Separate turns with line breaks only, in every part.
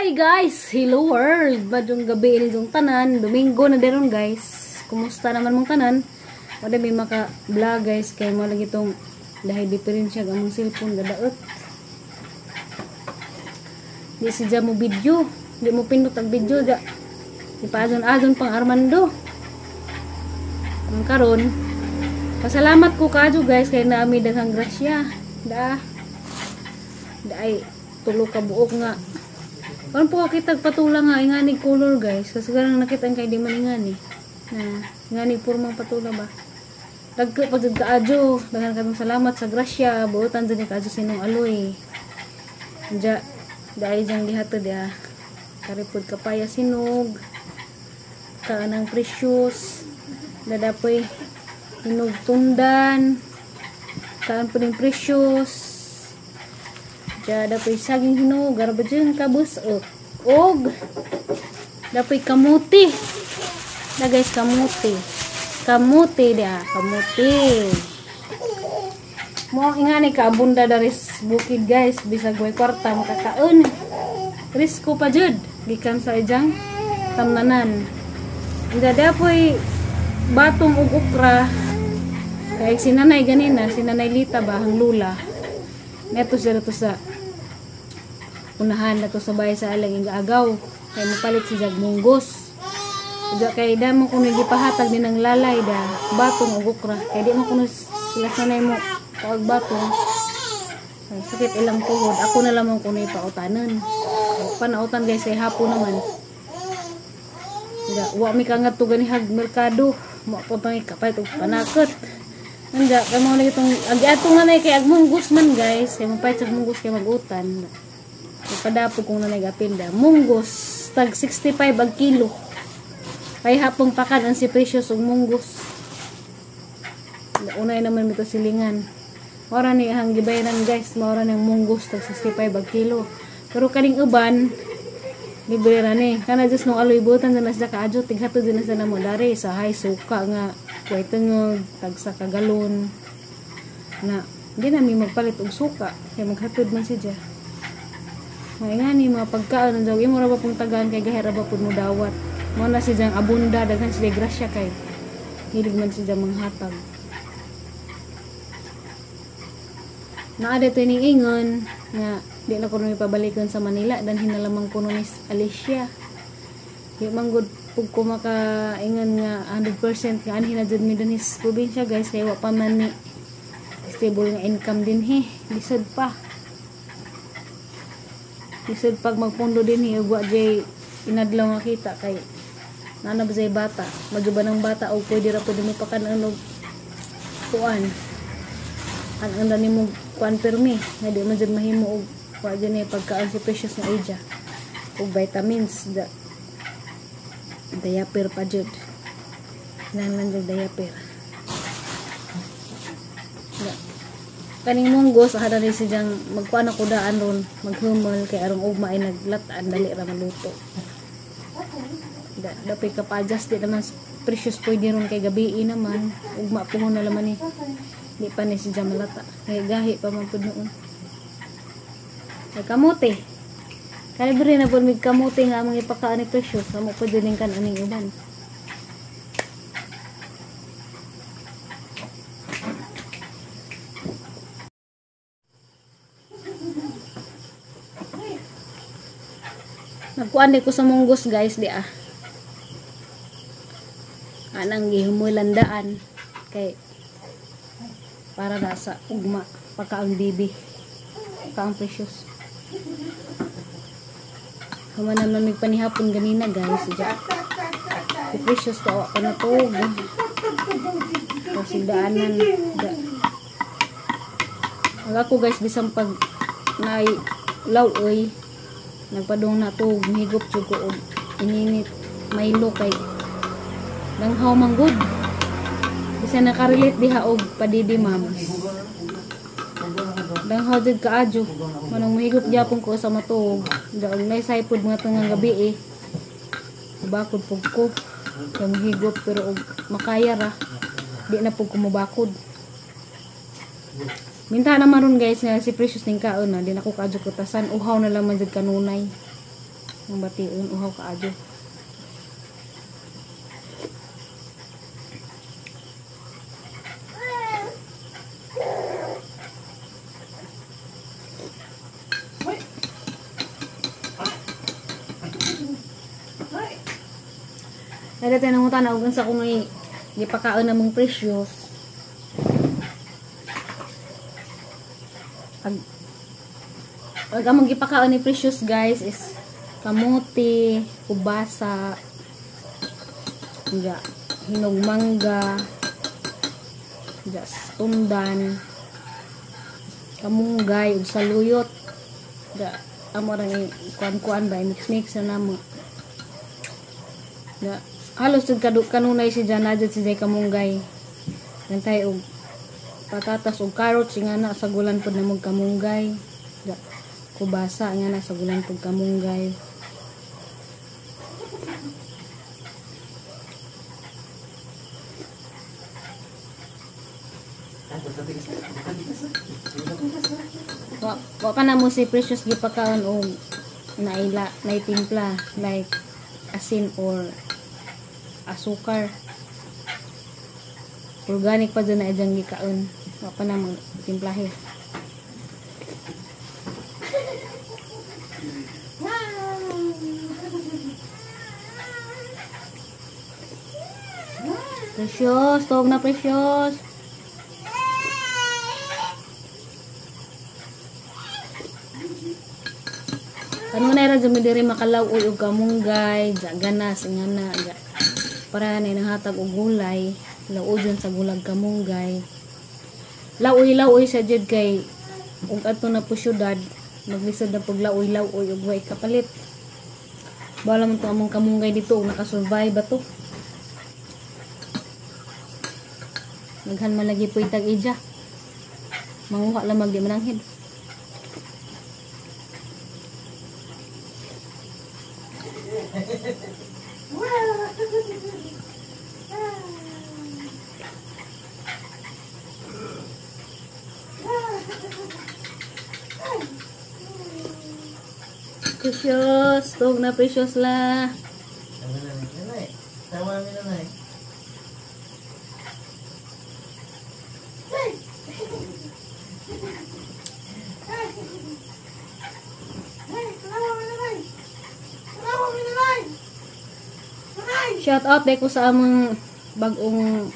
Hi guys! Hello world! Maayong gabi inyong tanan. Domingo na deron guys. Kumusta naman mong tanan? Wala may maka-vlog guys. Kaya mo lagi itong dahil diferensya ang among cellphone gadaot. Di siya mo video. Di mo pindot ang video. Di pa adon-adon pang Armando. Ang karon, pasalamat ko kaadyo guys kay naami daghang grasya. Da. Da ay tulo ka buok nga. Karon po kita patula nga ingani color guys kasi garang nakita kay di man ingani. Na ingani pormang patula ba. Dagko pa jud kaadyo, daghan kaming salamat sa grasya, buotan jud ni kaadyo sinong aloy. Ja daay jang gihatod ya. Karipod kapaya sinog. Kaanang precious. Dadapoy hinog tundan. Kaan po ning precious. Ja dapoy saging hinog, garba dyan kabus-ok. Og dapoy kamuti. Da guys, kamuti. Kamuti da, kamuti. Mo ingani ka abunda daris bukid guys, bisag way kwarta makakaon. Risko pa jud gikan sa ijang tamnanan. Da dapoy batong ug okra. Kay si nanay ganina, si Nanay Lita ba ang lula. Neto siya to sa unahan na to sa bahay sa alang igaagaw kay mopalit si Jag munggos. Uja kay damo kuno gipahatag ni nang lalay da batong ug okra kay di mo kuno sila sanay mo kaog batong. Ay, sakit ilang tuhod, ako na lamang kuno ipautanan. Panautan guys ay hapon naman. Uja wa mi kangadto ganihag merkado, mo pa pangikapalit og panakot. Nanda kay mo lagi tong agi atong nanay kay ag munggos man guys, kay mopalit sa munggos kay magutan. Ipadapog kung nanay gapinda. Munggos tag 65 ang kilo. Kay hapong pakan ang si Precious og munggos. Unay naman mito silingan. Mora ni ang gibayaran guys, mora ni ang munggos tag 65 ang kilo. Pero kaning uban libre ra ni. Kana just nung aloy butan na sa kaadyo tighatod din na sa namo dari sa hay suka nga kuway tengog tag sa kagalon. Na di na mi magpalit og suka kay maghatod man siya. May nga ni mga pagkaon ang imo ra ba pong tagaan kay gahera ba pud mo dawat. Mo na si jang abunda daghan siya grasya kay hilig man siya manghatag. Naa dito ning ingon nga di na kuno ipabalikon sa Manila dan hinalamang kuno ni Alicia. Di man gud pug ko makaingon nga 100% nga anhi na jud mi dinhi sa probinsya guys kay wa pa man ni stable nga income dinhi, lisod pa. Lisod pag magpundo dinhi ug wa jay inadlaw nga kita kay nana ba say bata, majuba ng bata og pwede ra pud mo pakan-on og kuan. An ang nimo kuan permi nga di man jud mahimo og wa jud ni pagkaon si Precious nga ija og vitamins da diaper pa jud. Kinahanglan jud diaper. Da. Kaning munggos ahada ni siyang magkuan ako daan ron, maghumol kay arong ugma ay naglataan dali ra maluto. Da dapoy ka pa-adjust di naman Precious pwede ron kay gabi naman ugma puhon na laman ni. Di pa ni siya malata kay gahi pa man pud noon. Kay kamote. Kalibre na pud mig kamote nga among ipakaan ni Precious, amo pud din kan aning uban. Nagkuan ko sa munggos guys di ah. Anang gihumulandaan kay para na sa ugma pagkaang bibi pagkaang Precious. Human naman may panihapon ganina guys. Si Precious to ako na tug. Kasi daanan da. Ang ako guys bisan pag nay law oy nagpadung na to mihigop jud ko og ininit Milo kay danghaw man gud. Bisan nakarelate diha og padidi mams. Danghaw jud kaadyo manong mihigop gyapon ko sa matuog. Daog nay saypod mga tangang gabi eh. Bakod pug ko kay mihigop pero og makaya ra di na pug ko mobakod. Minta naman ron guys nga si Precious ning kaon na di na ko kaadyo kutasan, uhaw na lang man jud kanunay. Ang bation uhaw kaayo. Nagate nangutan og unsa kunoy gipakaon namong Precious. Pag among gipakaon ni Precious guys is kamote, kubasa, hinog mangga, tundan, kamunggay ug saluyot. Ja, amo rang kuan-kuan ba mix-mix na namo. Ja, halos jud kanunay si Jana jud si Jay kamunggay. Gantay og patatas og carrots nga na sagulan pud namog kamunggay. Ja, kubasa nga na sagulan pud kamunggay. Wa pa na mo si Precious gipakaon og naila naitimpla like asin or asukar. Organic pa dyan na idyang gikaon. Wa pa na mo timplahe. Precious, tawag na Precious. Kanunay ra jud mi diri makalaw-oy og kamunggay, ja ganas ingana, ja para na nahatag og gulay, law-oy sa gulag kamunggay. Law-oy-law-oy sa jud kay ug adto na po syudad, maglisod na pug law-oy-law-oy ug way kapalit. Bala man to among kamunggay dito ug nakasurvive ba to. Daghan man lagi puy tag ija. Manguha lamang di mananghid. Precious, tog na Precious la. Shout out ko sa among bagong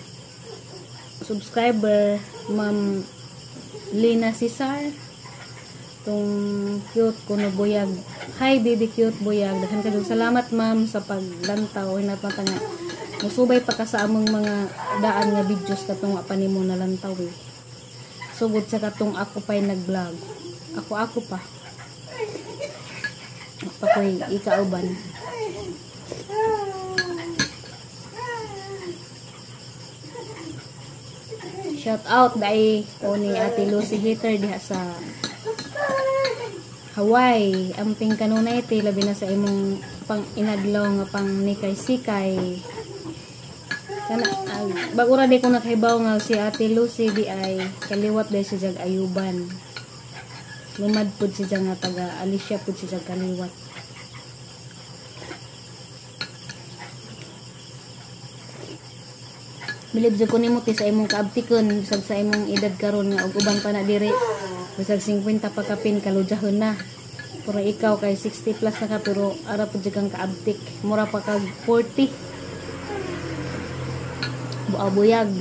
subscriber, Ma'am Lina Cesar. Tong cute kuno buyag. Hi baby cute buyag. Daghan kayong salamat ma'am sa paglantaw hinatmata nga. Musubay pa ka sa among mga daan nga videos katong wa pa nimo nalantaw eh. Sugod sa katong ako pa'y nag-vlog. Ako pa. Pa ko'y ikauban. Shout out dai ko ni Ate Lucy Hater diha sa Hawaii. Amping kanunay te labi na sa imong pang inadlaw nga pang nikay-sikay. Kana bago ra di ko nakahibaw nga si Ate Lucy di ay kaliwat dai si jag ayuban. Lumad pud si jag nga taga Alicia pud si jag kaliwat. Bilib jud ko nimo te sa imong kaabtikon bisag sa imong edad karon nga og uban pa na diri. Bisag 50 pa kapin kaludjahon na. Pero ikaw kay 60 plus na ka pero ara pud jud kang kaabtik. Mura pa kag 40. Buabuyag.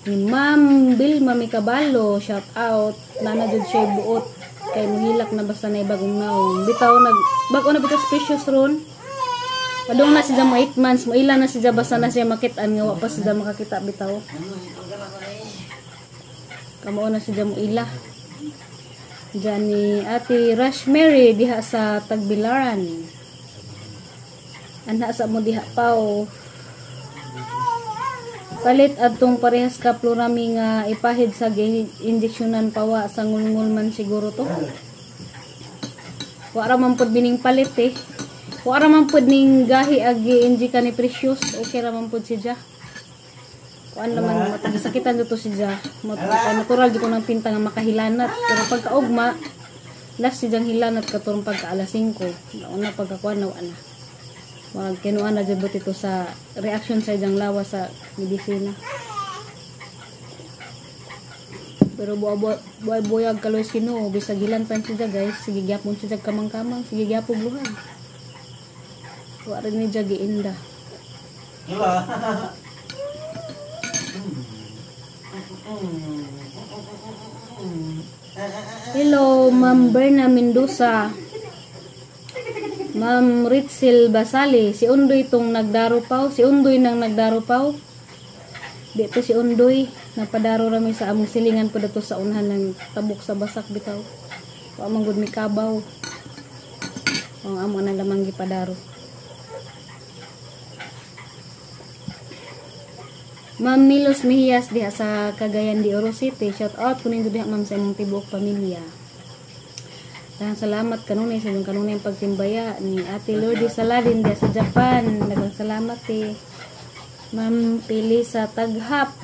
Ni Ma'am Vilma Mikabalo, shout out. Nana jud siya buot kay muhilak na basta na bagong naong. Bitaw nag bag-o na bitaw Precious ron. Padung na siya mo 8 months, mo ila na siya basta na siya makit-an nga wa pa siya makakita bitaw. Kamao na siya mo ila. Diyan ni Ate Rashmary diha sa Tagbilaran. Anha sa mo diha paw. Palit adtong parehas ka plurami nga ipahid sa injeksyonan pawa sa ngulngul man siguro to. Wa ra man pud bining palit eh. Wa ra man pud ning gahi ag gi-inject ni Precious. Okay ra man pud siya. Kuan naman matagisakitan dito siya. Natural di ko nang pinta nga makahilanat. Pero pagkaugma, last siyang hilanat katurong pagka alas 5. Nauna pagkakuan na na. Wag kinuan na jud ito sa reaction sa iyang lawas sa medisina. Pero buhay-buyag kaloy Ginoo, bisag hilantan siya guys, sige gyapon siya kamang-kamang, sige gyapon luhan. Wa rin ni siya giinda. Hello, Ma'am Berna Mendoza. Ma'am Ritzel Basali, si Undoy itong nagdarupaw, si Undoy nang nagdarupaw. Dito si Undoy, napadaro rami sa among silingan po dato sa unahan ng tabok sa basak bitaw. Wa man gud mi kabaw. Ang amo na lamang gipadaro. Ma'am Milos Mejias diha sa Cagayan de Oro City. Shout out kunin diha ma'am sa imong tibuok pamilya. Daghang salamat kanunay sa imong kanunay pagtimbaya ni Ate Lourdes Saladin diha sa Japan. Daghang salamat eh. Ma'am Pili sa Taghap.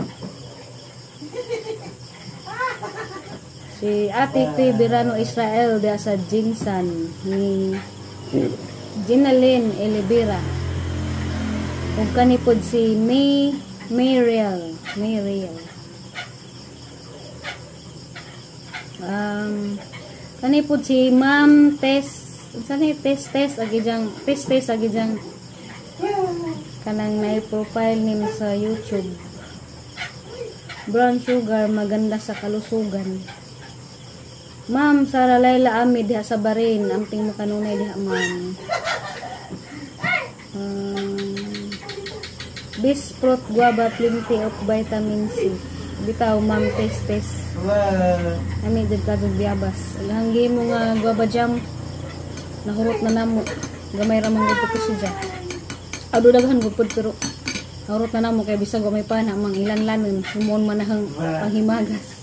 Si Ate Faye Birano Israel diha sa Jinsan ni Ginalyn Elibera. Ug kani pod si May Mariel, Mariel. Kani pod si Ma'am Tess, unsa ni Tess Tess agi jang Tess Tess agi jang kanang na-profile nim sa YouTube. Brown sugar maganda sa kalusugan. Ma'am Sara Laila Ami diha sa Bahrain, amping makanunay diha ma'am. Best fruit guava, plenty of vitamin C. Bitaw ma'am Tess Tess. Ami jud kadtong biyabas. Hanggi mo nga guava jam nahurot na namo. Gamay ra man gud to siya. Ado daghan gud pud pero nahurot na namo kay bisag gamay pa na mang ilan-lanon humuon man nahang panghimagas.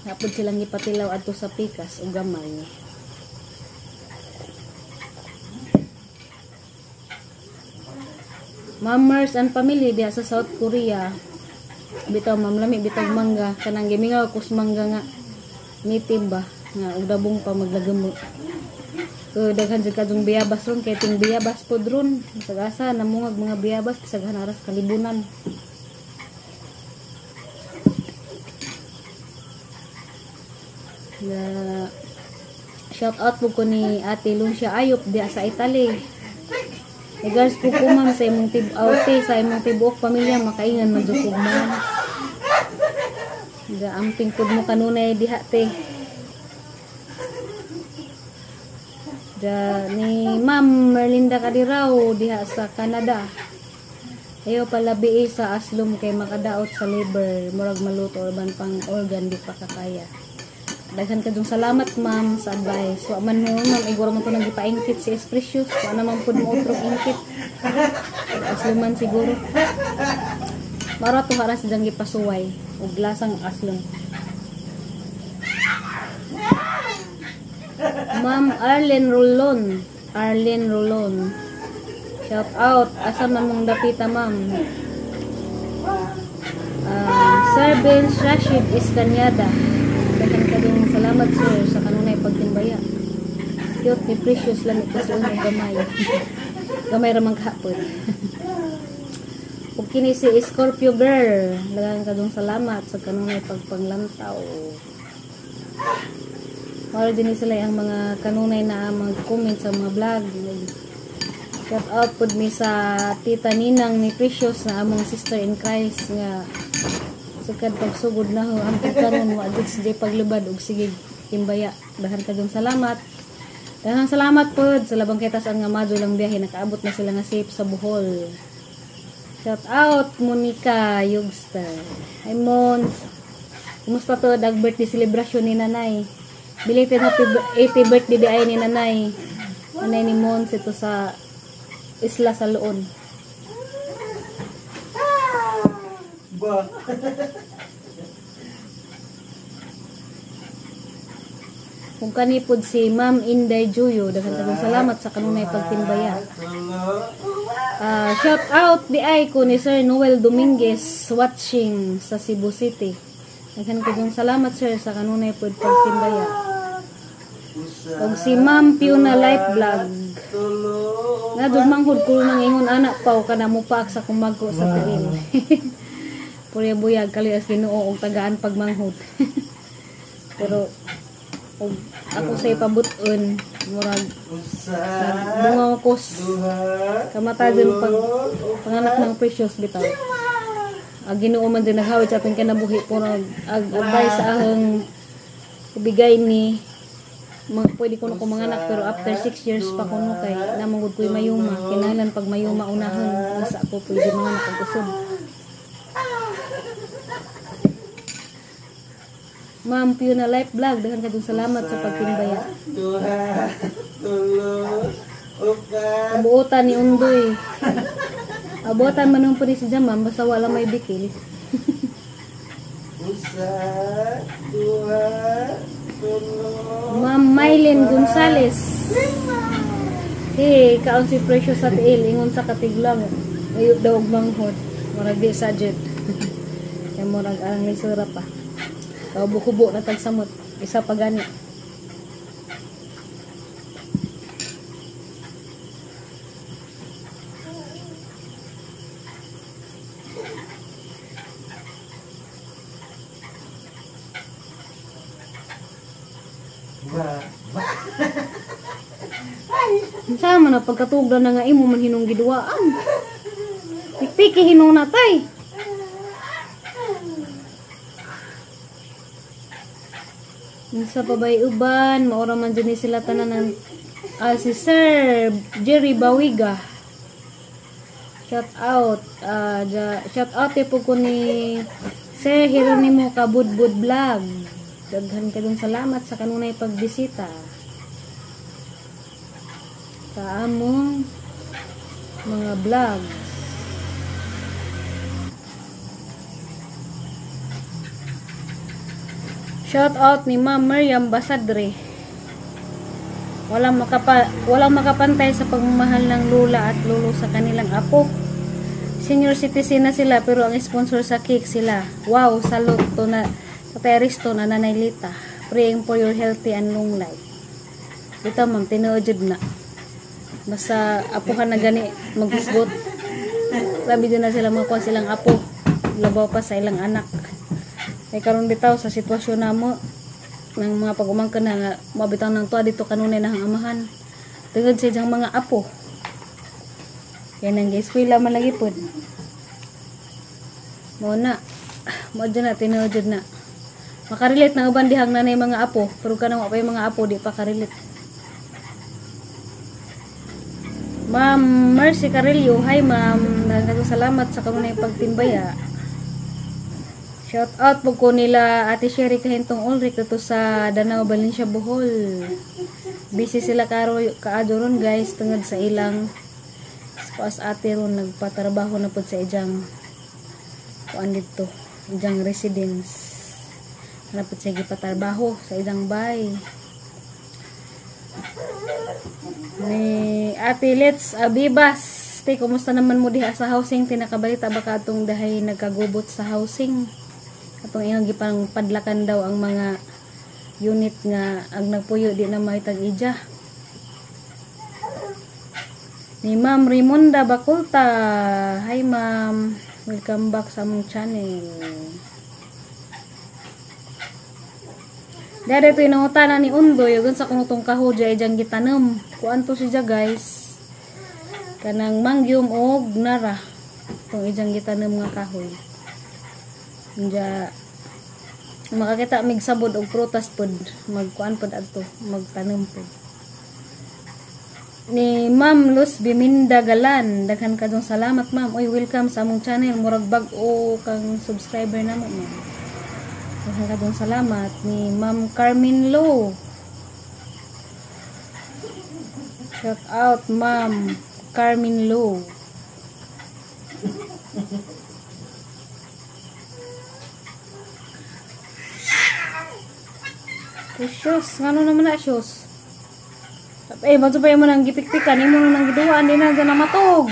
Hapon silang gipatilaw adto sa pikas ug gamay. Mamers and family diha sa South Korea. Bitaw ma'am lami bitaw mangga kanang gimingaw kus mangga nga native ba nga og dabong pa maglagamo. Daghan jud kadtong biyabas ron kay ting biyabas pod ron. Bisag asa namungag mga biyabas bisag hanaras kalibunan. Na shout out po ko ni Ate Luncia Ayop diha sa Italy. Regards po ko ma'am sa imong sa imong tibuok pamilya makaingan man jud ma'am. Ga amping pud mo kanunay diha te. Da ni Ma'am Merlinda Kadiraw diha sa Canada. Ayo palabi sa aslom kay makadaot sa liver, murag maluto or ban pang organ di pa kakaya. Daghan kadtong salamat ma'am sa advice. Wa man mo ma'am iguro man to nang gipaingkit si Precious. Wa naman pud mo otrong ingkit. Asluman siguro. Mara to haras diyang gipasuway og lasang aslom. Ma'am Arlene Rolon, Arlene Rolon. Shout out. Asa man mong dapita ma'am? Sir Benz Rashid Iskanyada. Daghan kadung salamat sir sa kanunay pagtimbaya. Cute ni Precious lami ko sa unong gamay. Gamay ra man kahapon. Ug kini si Scorpio Girl, daghan kadung salamat sa kanunay pagpanglantaw. Mao din sila ang mga kanunay na mag-comment sa mga vlog. Shout out pud mi sa Tita Ninang ni Precious na among sister in Christ nga sukad pagsugod na ho ang pagkaron wa jud si paglubad og sige timbaya. Daghan kadung salamat. Daghang salamat pod sa labang kay taas nga madyo lang biyahe nakaabot na sila nga safe sa Bohol. Shout out Monica Yugster. Hi Mons. Kumusta to dag birthday celebration ni Nanay? Belated happy 80 birthday di ay ni Nanay. Nanay ni Mons ito sa Isla sa Loon.
Ba.
Kung kanipod si Ma'am Inday Juyo, daghan kayong salamat sa kanunay pagtimbaya. Shout out di ay ko ni Sir Noel Dominguez watching sa Cebu City. Daghan kayong salamat, sir, sa kanunay pod pagtimbaya. Og si Ma'am Fiona Life Vlog. Na manghud ko nang ingon anak paw kana mo paak sa kumagko sa tiil. Purya buyag kalias Ginoo og tagaan pagmanghud. Pero og ako sa ipabuton murag bunga ko kamata din pag panganak ng Precious bitaw. Ang Ginoo man din naghawid sa atong kinabuhi po ag advice sa ahong ubigay ni mga, pwede ko na ko manganak pero after 6 years pa kuno kay namanggod ko'y mayuma, kinahanglan pag mayuma unahon asa ako pwede manganak og usod. Ma'am Fiona Life Vlog, daghan kayong salamat sa pagtimbaya. Abuotan ni Undoy. Abuotan man po ni si Jamam, basta wala may bikil. Ma'am Mylene Gonzales. Hey, kaon si Precious sa tiil, ingon sa katiglang. Ayo daw og manghod. Murag di sa jet. Kaya murag arang lisura pa. Kaubo-kubo na tagsamot. Isa pa gani. Unsa man na pagkatugla na nga imo man hinong giduwaan. Pikpiki hinong natay. Unsa pa bay uban, maura man jud ni sila tanan ng si Sir Jerry Bawiga. Shout out, shout out po ko ni Sir Jeronimo Kabudbud Vlog. Daghan kayong salamat sa kanunay pagbisita sa among mga vlogs. Shout out ni Ma'am Miriam Basadre. Walang makapantay sa pagmamahal ng lula at lolo sa kanilang apo. Senior citizen na sila pero ang sponsor sa cake sila. Wow, salute to na sa Teristo na Nanay Lita. Praying for your healthy and long life. Ito ma'am, tinuod jud na. Basta apuhan na gani maghusgot. Grabe din na sila makuha silang apo. Labaw pa sa ilang anak. Kay karon bitaw sa sitwasyon namo ng mga pag-umangkan na nga mabitaw ng tuwa dito kanunay na ang amahan. Tungod sa iyang mga apo. Kaya nang eskwela man lagi pod. Mao na. Mao jud na, tinuod jud na. Makarelate na uban dihang nanay mga apo, pero kanang wa pa yung mga apo di pa karelate. Ma'am Mercy Carillo, hi ma'am. Daghang salamat sa kanunay pagtimbaya. Shout out po ko nila Ate Sherry Kahintong Ulrich dito sa Danao, Valencia, Bohol. Busy sila kaadyo ron guys tungod sa ilang as ate ron nagpatrabaho na pod sa ijang kuan dito, ijang residence. Napod siya gipatrabaho sa ijang bay. Ni Ate Let's Abibas, te, kumusta naman mo diha sa housing? Tinakabalita ba ka atong dahay nagkagubot sa housing? Atong iyang gipang padlakan daw ang mga unit nga ang nagpuyo di na maitag ija. Ni Ma'am Raimonda Bakulta, hi ma'am, welcome back sa among channel. Dere ito inangutana ni Undoy ug unsa kuno tong kahudya ijang gitanom. Kuan to siya guys. Kanang mangyum og nara tong ijang gitanom nga kahoy. Unja makakita mig sabod og prutas pod, magkuan pod adto, magtanom pod. Ni Ma'am Luz Biminda Galan, daghan kayong salamat ma'am. Oy, welcome sa among channel, murag bag-o kang subscriber namo ma'am. Daghan kayong salamat ni Ma'am Carmen Lo. Shout out Ma'am Carmen Lo. Precious, ngano naman na shoes. Eh, mo pa mo nang gipikpikan, imo nang giduaan din na dyan na matog.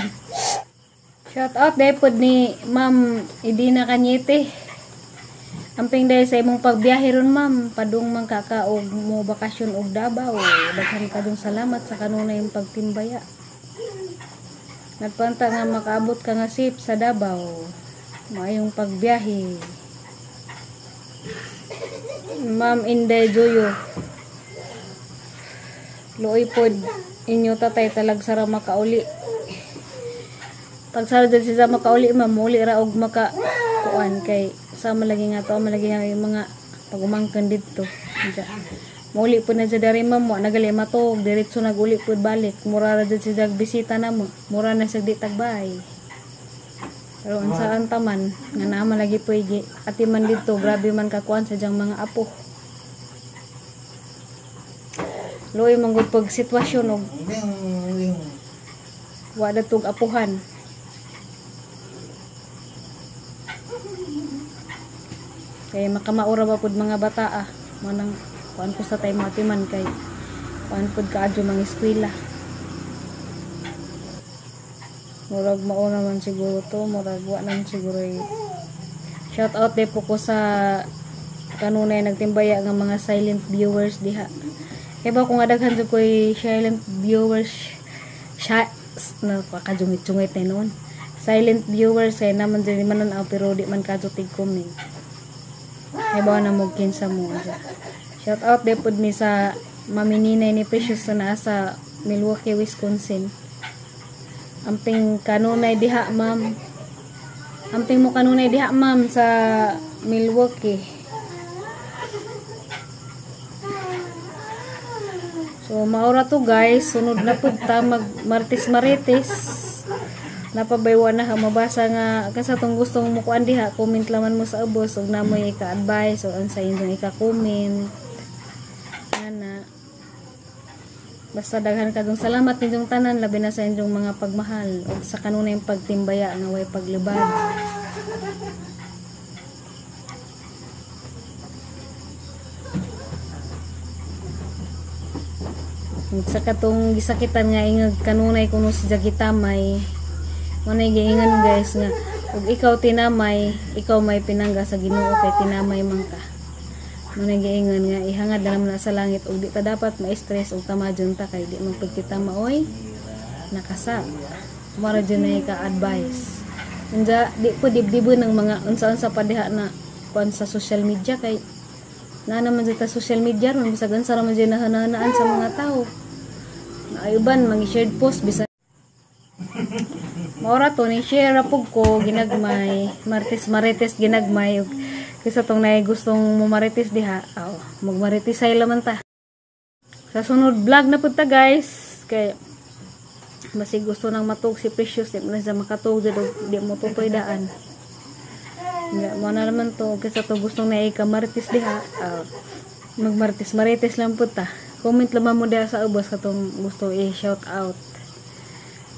Shout out dahil pod ni Ma'am Idina Cañete. Amping dahil sa imong pagbiyahe ron ma'am, padung man kaka og mo bakasyon og Davao. Daghan kadong salamat sa kanunay imong pagtimbaya. Nagpanta nga makaabot ka nga safe sa Davao. Maayong pagbiyahe. Ma'am Inday Joyo. Luoy pod inyo tatay talag sara makauli. Pag sara dyan siya makauli ma'am, uli ra og maka kuan kay sama lagi nga to, malagi nga yung mga pagumangkan didto. Mauli po na siya dari ma'am, wa nagali matog, diretso naguli po balik. Mura ra dyan siya bisita na mo, mura na siya di tagbay. Pero unsaan taman, nga naman lagi po ati man dito, grabe man kakuan sa diyang mga apo. Luoy manggod pag sitwasyon og wa datog apuhan. Kaya makamaura ba pud mga bata ah. Manang kuan ko sa tay mga timan kay kuan pud kaadyo mga eskwela. Murag mao naman siguro to, murag wa naman siguro eh. Shout out de po ko sa kanunay nagtimbaya nga mga silent viewers diha. Kaya ba kung adaghan jud ko'y silent viewers siya na pakajungit-jungit na noon. Silent viewers kay naman dyan man ang pero di man kadto tig comment. Kaya ba na mo kinsa mo. Shout out de pod ni sa Mami Ninay ni Precious na naa sa Milwaukee, Wisconsin. Amping kanunay diha ma'am. Amping mo kanunay diha ma'am sa Milwaukee. So maura to guys, sunod na pud ta mag Martes Marites. Napabaywa na ha mabasa nga kasi tong gustong mo kuan diha, comment laman mo sa ubos ug namoy ika-advise o unsa inyong ika-comment. Ana. Basta daghan kadong salamat ninyong tanan, labi na sa inyong mga pagmahal ug sa kanunay pagtimbaya nga way paglibad. Ug sa katong gisakitan nga ingag kanunay kuno si Jagitamay, manay giingan guys nga ug ikaw tinamay, ikaw may pinangga sa Ginoo kay tinamay man ka. Manay giingan nga ihangad na naman na sa langit ug di ta dapat ma-stress ug tamadyon ta kay di man pud kita maoy nakasa. Mara jud na ka-advice. Unja di po dibdibon ng mga unsa-unsa pa diha na kuan sa social media kay na naman jud ta social media ron bisag unsa ra man jud nahanaan sa mga tao. Naayuban mga shared post bisan maura to ni share ra pug ko ginagmay Martes Marites ginagmay ug kaysa tong naay gustong momarites diha, aw magmarites ay laman ta. Sa sunod vlog na pud ta guys kay masig gusto nang matug si Precious di mo na siya makatug jud og di mo tutoy daan. Nga mo na naman to kaysa to gustong naay ka marites diha, aw magmartes marites lang pud ta. Comment lamang mo diha sa ubos katong gusto i-shout out.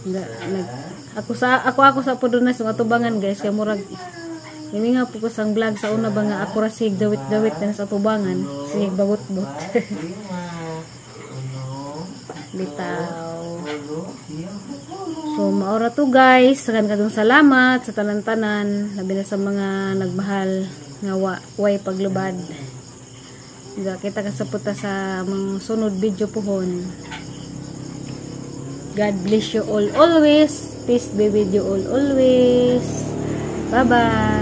Nga, nag, ako sa ako ako sa pud na sa atubangan guys kay murag nga po ko sang vlog sa una ba nga ako ra sig dawit-dawit na sa atubangan sig bagot-bot. Bitaw. So maora to guys, sagan kadong salamat sa tanan-tanan labi na sa mga nagmahal nga way paglubad. Nga kita kasapot ta sa mga sunod video pohon. God bless you all always. Peace be with you all always. Bye-bye.